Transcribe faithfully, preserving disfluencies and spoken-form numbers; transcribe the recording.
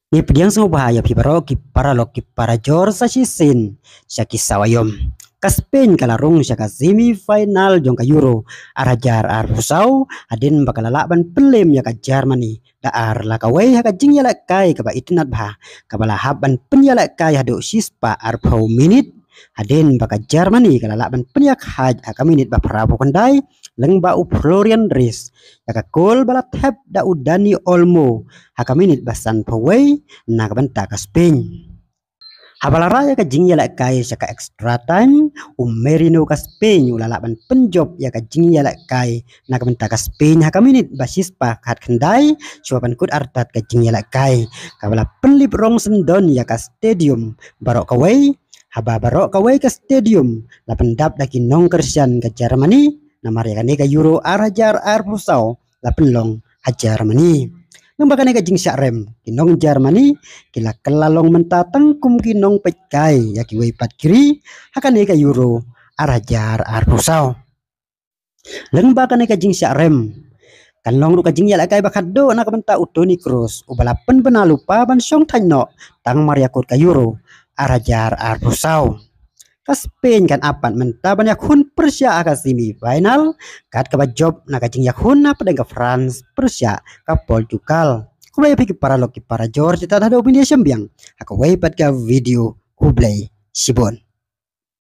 Ngi pdiang sngewbha ïa phi baroh ki paralok ki parajor sa shisien sha ki saw aïom. Ka Spain ka la rung sha ka semi final jong ka Euro ar hajar arphew saw, hadien ba ka la lah ban pynlem ïa ka Germany da ar la kawei ha ka jingïalehkai kaba itynnad bha, kaba la hap ban pynïalehkai haduh shispah arphew minit. Hadien ba ka Germany ka la lah ban pynïakhaid ha ka minit ba phra phew khyndai, lyngba u Florian Wirtz, ïa ka kol ba la thep da u Dani Olmo ha ka minit ba san phew wei na ka bynta ka Spain. Haba la rah ïa ka jingïalehkai sha ka extra time, u Merino ka Spain u la lah ban pynjop ïa ka jingïalehkai na ka bynta ka Spain ha ka minit ba shispah khat khyndai, shuwa ban kut artat ka jingïalehkai, kaba la pynlip rong syndon ïa ka stadium baroh kawei. Haba baroh kawei ka stadium la pyndap da ki nongkyrshan ka Germany, namar ïa kane ka Euro ar hajar arphew saw la pynlong ha Germany. Lyngba kane ka jingshah rem, ki nong Germany ki la kylla long mynta tang kum ki nongpeitkai ïa kiwei pat ki ri ha kane ka Euro ar hajar arphew saw. Lyngba kane ka jingshah rem, kan long ruh ka jingïalehkai ba khatduh na ka bynta u Toni Kroos, uba la pynbna lypa ban shong thait noh tang mar ïakut ka Euro ar hajar arphew saw. Ka Spain kan ap pat mynta ban ïakhun pyrshah ha ka semi final, kat kaba jop na ka jingïakhun hapdeng ka France pyrshah ka Portugal. Khublei ïa phi ki paralok ki parajor, te tad haduh ban ïashem biang ha kawei pat ka video. Khublei shibun.